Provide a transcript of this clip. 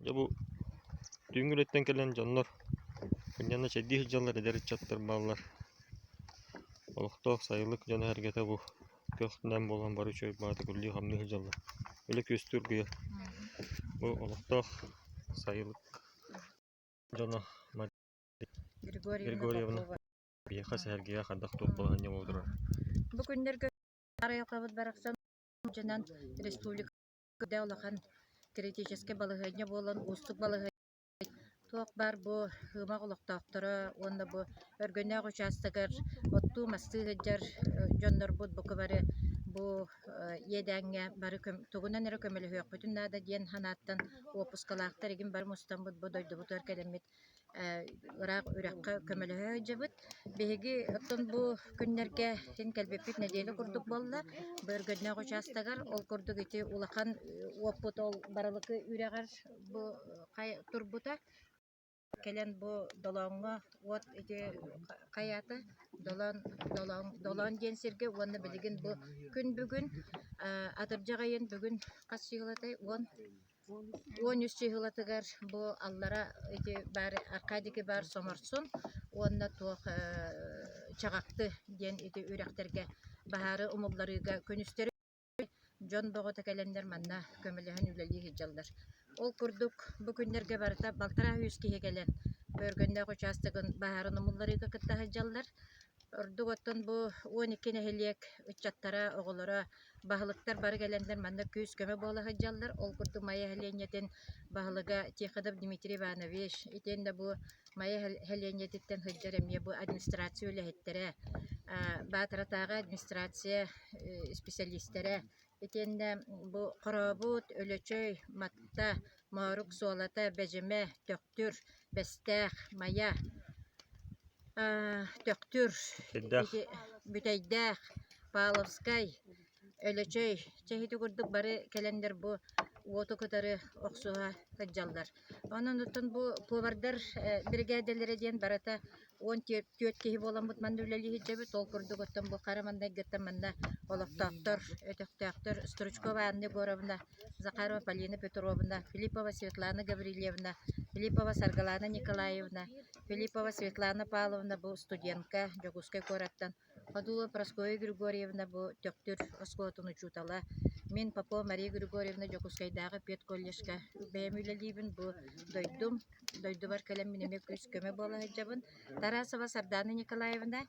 Дьэ бу түүҥҥү үлэттэн кэлэн дьоннор сынньана чэйдии сылдьаллар, эдэр ыччаттар бааллар. Олохтоох сайылык дьоно-сэргэтэ бу көхтөөх буолан бары үчүгэй баҕайытык үлэлии-хамныы сылдьаллар. Үлэ күөстүү оргуйар. Бу олохтоох сайылык дьоно Григорьевна Григорьевна Попова. биһиэхэ сэһэргигэ хайдах туох балаһыанньа буола турар? Бу күннэргэ айылҕабыт барахсан дьонон республика улахан критическэй балаһыанньа буолан уустук балаһыанньа туох баар бу Ыымах олохтоохторо уонна бу Өргөннөөх учаастагар оттуу-мастыы сылдьар дьоннорбут бука бары бу иэдээҥҥэ бары тугунан эрэ көмөлөһүөхпүтүн наада диэн санааттан уоппускалаахтар игин бары мустаммыт бу дойдубутугар кэлэммит ыраах үрэххэ көмөлөһө сылдьабыт. Биһиги оттон бу күннэргэ син кэлбиппит нэдиэлэ курдук буолла. Бу Өргөннөөх учаастагар ол курдук ити улахан уоппут ол Барылыкы үрэҕэр бу турбута. Кэлэн бу Долооҥҥо уот ити хайаата Долоон Долоон Долоон диэн сиргэ уонна билигин бу күн бүгүн атырдьах ыйын бүгүн хас сыылатай уон 13 чыыһылатыгар бу аллара ити баар Аркадики баар Соморсун уонна туох Чаҕахты диэн ити үрэхтэргэ баһаары умулларыыга күнүстэри дьон бөҕөтө кэлэннэр манна көмөлөһөн үлэлии сылдьаллар. Ол курдук бу күннэргэ барыта балтараа сүүс киһи кэлэн Бөргөннөөх учаастагын баһаарын умулларыыга кытта сылдьаллар. Ордук оттон бу 12 нэһилиэк ыччаттара, оҕолоро, баһылыктар бары кэлэннэр манна күүс-көмө буола сылдьаллар. Ол курдук Майа сэлиэнньэтин баһылыга Тихонов Дмитрий Иванович, итиэннэ бу Майа сэлиэнньэтиттэн сылдьар эмиэ бу администрация үлэһиттэрэ, Баатаратааҕы администрация исписэлиистэрэ, итиэннэ бу Хорообут, Өлөчөй, Матта, Моорук Суолата, Бэдьимэ, Төхтүр, Бэстээх, Майа, Төхтүр, Бүтэйдээх, Павловскай, Өлөчөй чэ ити курдук бары кэлэннэр бу уоту кытары охсуһа сылдьаллар. Онон оттон бу повардар биригээдэлэрэ диэн барыта 14 киһи буоламмыт манна үлэлии сылдьабыт. Ол курдук оттон бу хара маҥнайгыттан манна олохтоохтор, өтөхтөөхтөр Стручкова Анна Егоровна, Захарова Полина Петровна, Филиппова Светлана Гаврильевна, Филиппова Саргылана Николаевна, Филиппова Светлана Павловна бу студентка Дьокуускай куораттан, Ходулова Прасковья Григорьевна бу Төхтүр оскуолатын учуутала, мин Попова Мария Григорьевна Дьокуускайдааҕы педколледжка бэйэм үлэлиибин, бу дойдум, дойдубар кэлэн мин эмиэ күүс-көмө буола сылдьабын. Тарасова Сардана Николаевна.